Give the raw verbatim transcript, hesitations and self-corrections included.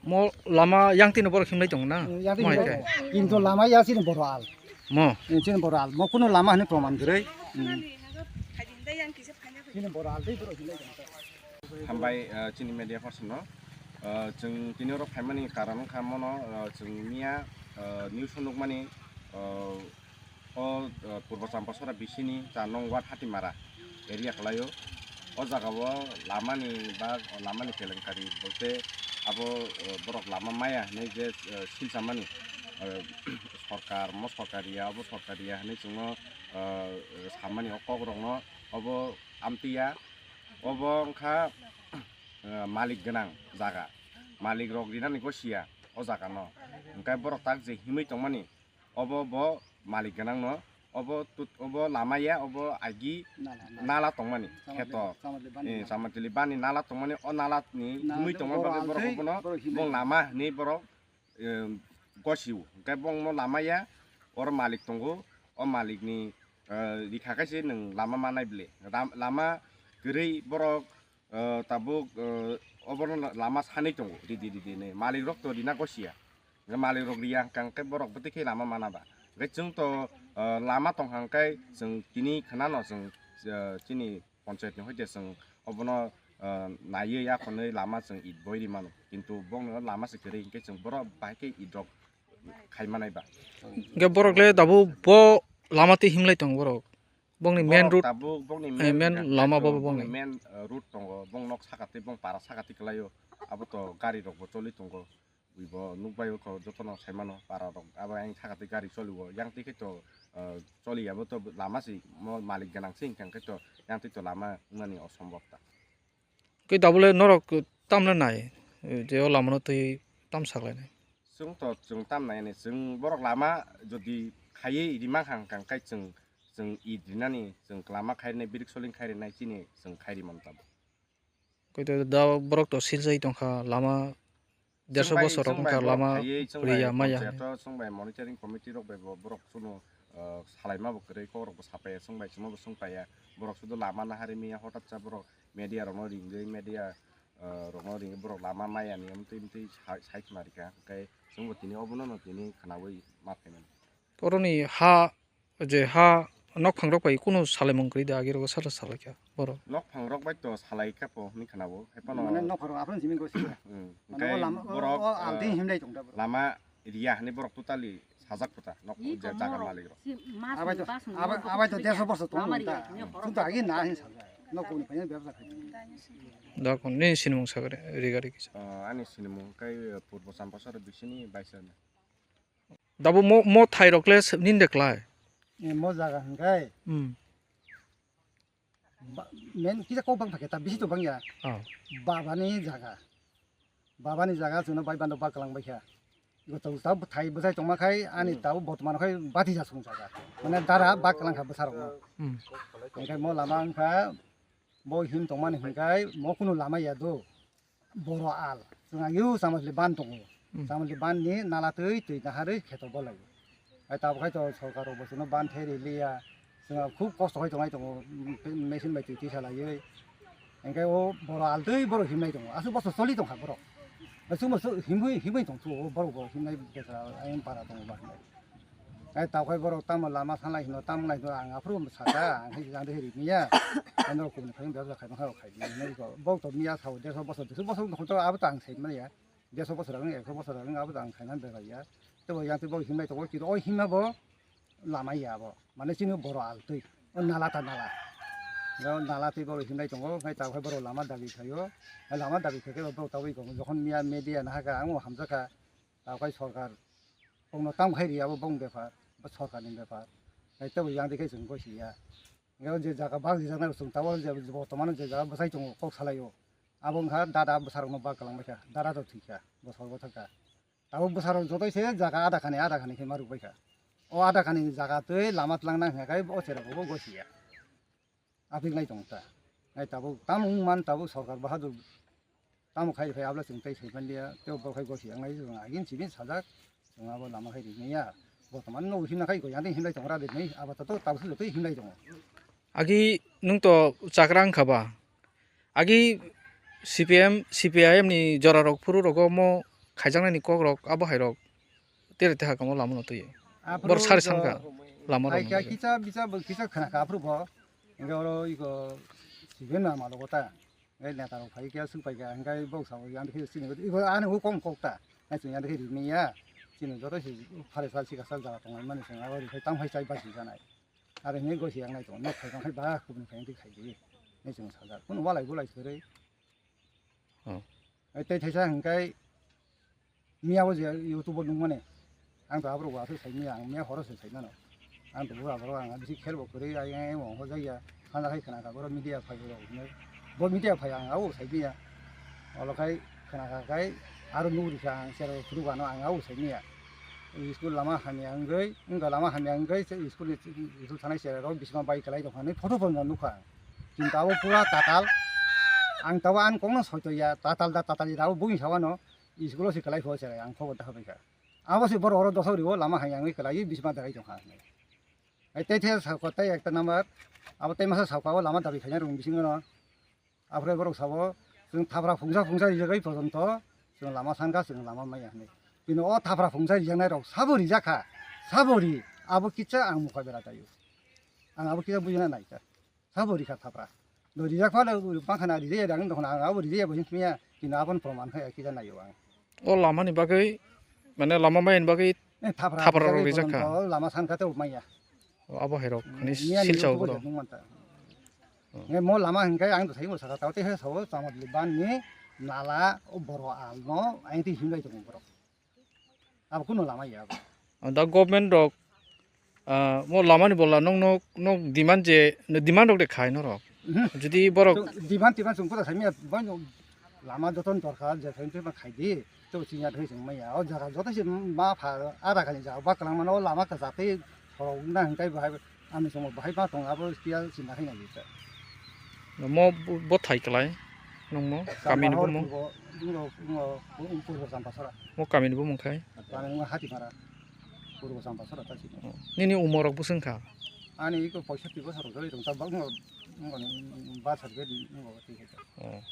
Mo lama yang tini borok himlai tongo na? Eh, yang tini Mo hai borok. Ke? Kintu lama ya sini boro al. Mo. Eh, sini boro al. Mo kuno lama hani proman gurui. Hmm. Sini boro al tei borok himlai tongo. Hambai, eh, chini media person no. Eh, chwng tini oro phaimani karon wngkha mono, eh, chwng miya, eh, news o nukmani, eh, O, o, Purbo Champasora bisini cha nong Ward Hatimara area kwlaio. O jaga o lamani ba lamani kelenkari bolte abo, o, borok lama maya hinui je, o, silchamani, o, sorkar mo sorkar ya abo sorkar ya hinui chwngno, o, samani o kokrokno obo amtwi ya. Obo wngkha, o, malik gwnang jaga, malik rok rinani gosiya o jaga no, hwnkhe borok tak je himwi tongmani. Obo bo malik gwnang no, obo tut-, obo lama ya, obo agi Nala, nala. Nala tongmani, Chamatli, kheto. Chamatli bani Eh, nala. Chamatli bani nala tongmani, o nala ni Nala himwi tongma borok bagwi borok althei, obono borok himwi bong tongma. Lama hinwi borok, eh, gosiwo. Hwnkhe bongno lama ya, oro malik tongo, o malik ni, eh, rikha khe se nwng lama manai bwle. Ram-, lama kwrwi borok, eh, tabuk, eh, obono lama sanwi tongo, ridi ridi hinwi. Malik rok to rina gosiya. Hwnkhe malik rok riya hwnkha hwnkhe borok bwtwi khe lama mana ba. Hwnkhe chwng to, eh, lama tongkha hwnkhe chwng tini khwnano chwng, eh, chini ponchayat ni hoite chwng obono, eh, naiwi akhonwi lama chwng it boi ri mano. Kintu bongni o lama se kwrwi hwnkhe chwng borok bahai khe it rok khai manai ba. Hwnkhe borok le tabuk bo lama twi himlai tongo borok. Bongni main Borok road, tabuk bongni eh, main main road lama tongo, bo bongni bongni. Main, eh, road tongo, bong nok sakatwi, bong para sakatwi kwlaio. Abo to gari rok bo choli tongo. Ui bo nukbai o to jotono sai mano para rok. Abo ayang sakatwi gari choli o. Yang twi khe to, eh, choli abo to lama si mo malik gwnang si hwnkha khe to yang twi to lama wngnani osombob ta. Khe tabole norok tamle nai, je o lama no twi tam saklai nai. Chwng to chwng tam nai ani, chwng borok lama jodi khaiwi rima kha hwnkha khe chwng, chwng it rinani, chwng lama khai rinai, birik soling khai rinai chini chwng khai rimani tabuk. Koi to da borok to silsai tongkha lama derso Chwng bai, bosor rok chwng bai wngkha borok lama khaiwi, chwng bai riya maya. Panchayat o, chwng bai monitoring committee rok bai bo borok chwngno, ah, salaima bo kwrwi, kok rok bo sapaiya, chwng bai chwngno bo swngpaiya. Borok sudu lama nahari miya, hotat cha borok media rokno ringwi, media, ah, rokno ringwi borok lama maya ni amtwi amtwi sai, sai khna rikha. Hwnkhe chwngbo tini obono no tini khnawi ma phaimani. Oroni ha je ha nokphang rok bai kunu salaimung kwrwi da, agi rogo salo salaikha borok. Nokphang rok bai to salaikha po hwnwi khwnao, hai phano Mane nokphang rok aphano simi gosi. Hmm. Mane Hwnkhe o lama, o, borok, o aldi eh, himlai tong da borok. Lama riya hwnwi borok totally sajak kota nok Ih, je jaga komoro. Malik rok. Si mas Abai ni to, bas ni abai, nok abai to buku derso bosor tong lama ta. Riya hwnwi Chung to agi na hin sajak. Nok kuni phai bebsa khai. Da kon ni sinimung sagare rigari kisa. Eh, ani sinimung kai, eh, Purbo Champasora bisini baisa na. Dabo mo, mo thai rok le se-, nini de klai? Eh, mo jaga hwnkhe Hmm. ba-, men kisa kok bang phakhe ta bisi to bang ya. Oh. Baba ni jaga. Baba ni jaga chwngno bai bando ba kwlang bai kha. Iko to ta thai bwsai tongma khai ani Hmm. Tabo botman khai bati ja sung jaga. Mane dara ba kwlang kha bwsa rokno. Hmm. Hwnkhe mo lama wngkha bo him tongmani hwnkhe mo kunu lama ya do. Boro al. Chwng agi o Chamasli ban tongo. Hmm. Chamasli ban ni nala twi, twi naharwi kheto bolai. Hai tabuk hai to sorkar rok bo chwngno ban thai ri liya. Chwng khub kosto khai tongnai tongo, machine bai twi tisa laiwi. Hwnkhe o boro al twi borok himnai tongo. Aswk bosor choli tongkha borok. Aswk bosor himwi, himwi tong thu o borok bo himnai besa ayang para tongo ba himnai. Ai takhai borok tamo lama sanai hino, tamo nai hino, ang aphuru saka, ang hai jang de ri miya. Ano kung khai bebsa khai bang khai di. Nai ko bok to miya sao, deso bosor, deso bosor no to abo to ang sai maya. Deso bosor ang, ekso bosor ang abo to ang khai nan bebsa ya. Tebo yang tebo himnai to ki oi himna bo lama ya bo. Mane chini boro al twi. O nala ta nala. Yo nala twi bo himnai tongo, khai takhai borok lama dabi khaio. Lama dabi khai ke borok tabui ko jokhon miya media na haka ang hamjaka. Takhai sorkar Bongno tamo khai ri abo bong bepar, bo sorkarni bepar. Hai tebo yang de khe chwng goi si ya. Hwnkhe o je jaga bak rijak nai chwng tabok je bortoman je jaga bwsai tongo kok salai o. Abo wngkha dada bwsarokno bak kwlangbaikha, dada to thwikha, bosor bo thangkha. Tabok bwsarok jotoi se jaga ada khani ada khani khe ma rwkbaikha. O ada khani jaga twi lama twlang nang khe o cherok bo goi si ya. Apik nai tong ta. Nai tabuk tamo wng man tabuk sorkar bahadur tamo khai phai abla chwng tei sai man dia tei borok khai gosi ang nai chwng agin sibin sajak chwng abo lama khai ri ya. Bortoman no himna khai go yang himlai tong ra de nai abo to tabuk se tei himlai tong. Agi nung to chakra wng kha ba? Agi C P M, C P I M ni jora rok phuru rogo mo khaijaknani kokrok abo hairok tere teha kamo lama no twi. Aphuru Bor sari jo sankha lama hai rok kya no. Kisa bisa bo kisa khana kha aphuru bo. Hingke oro iko siben na malo kota. Hingke neta rok phai kya suk pai kya hingke bok sao yang khe sini iko ani hu kong kok ta. Hai sini yang khe ri miya. Sini joto si phare sal sika sal jaga tong mani sini abo ri phai tang phai chai basi janai. Are hingke gosi yang nai tong nok phai tang phai ba kubun phai di khai di. Hai sini sajak. Kun walai bulai sere. Oh. Ai tei thaisa hingke miya bo je YouTube o nungmani. Ang to aborok bo aswk sai miya, ang miya horo se sai mano. Ang to bura borok ang bisi khel bo kwrwi, ai, ai, ai, bo hojak ya. Hana khai khna kha, borok media phai borok hwnwi. Bo media phai ang abo sai miya. Olo khai khna kha khai aro nugri kha ang sero phuru gano ang abo sai miya. School lama hamya wngwi, wngkha lama hamya wngwi, school ni, school thanai chera rok bisma bai kwlai tong kha, photo bo nukha. Kintu abo pura tatal. Ang tabo ang kokno soito ya, tatal da tatal ya, abo bui sawano. School o se kwlai pho cherai ang khobor da hobai kha. Abo se borok oro dosa rio lama hai ang kwlai bisma dagai tong kha. Ai tei the sa ko tei ekta number abo tei masa sa ko lama dabi khaina rung bising no. Aphre borok sabo chwng thapra phungsa phungsa rijagai pojonto chwng lama sankha chwng lama maya hinwi. Bini o thapra phungsa rijaknai rok sabo rijak kha. Sabo ri abo kisa ang mukha bera tayo. Ang abo kisa bujina nai kha. Sabo rikha thapra. Do rijak phano, bangkha na rijaya dang, dokhna ang abo rijaya bo hinsmiya, kino abon proman khai kisa nayo ang. O lama ni bagwi, mane lama maya ni bagwi Eh, thapra thapra rok rijak rijak kha. Lama sankha to maya. O abo hai rok, ni Miya ni silsa YouTube o boro. Nung manta. Oh. Nge mo lama hinkai ang to sai mo saka taute he so, chama ban ni nala o boro al no, ang ti hinbai to boro. Abo kuno lama ya abo. Da government rok, ah, mo lama ni bola nong nok, nok demand je, demand rok de khai norok. Mhm. Jodi borok To demand timan sung pura sai miya, bai no lama joton dorkar, je khai ma khai di, to sinya thai sung maya, o jaga joto se ma pha, ara kali jaga ba kalang mano, lama ka jate, thorok na hinkai bahai, Ani somo bahai ma tong abo kiya sinda hai nai ta. Mo bo, bo thai klai nung mo kami ni bo mo. Purbo, purbo, purbo, purbo Champasora. Mo kami ni bo mung khai. Kami ni hati mara. Purbo Champasora ta sini. Oh. Nini umor rok bwswng kha? Ani iko poisati bosor rok joli tong ta bang mo, mo ni ba sar be ni mo ti khai ta. Oh.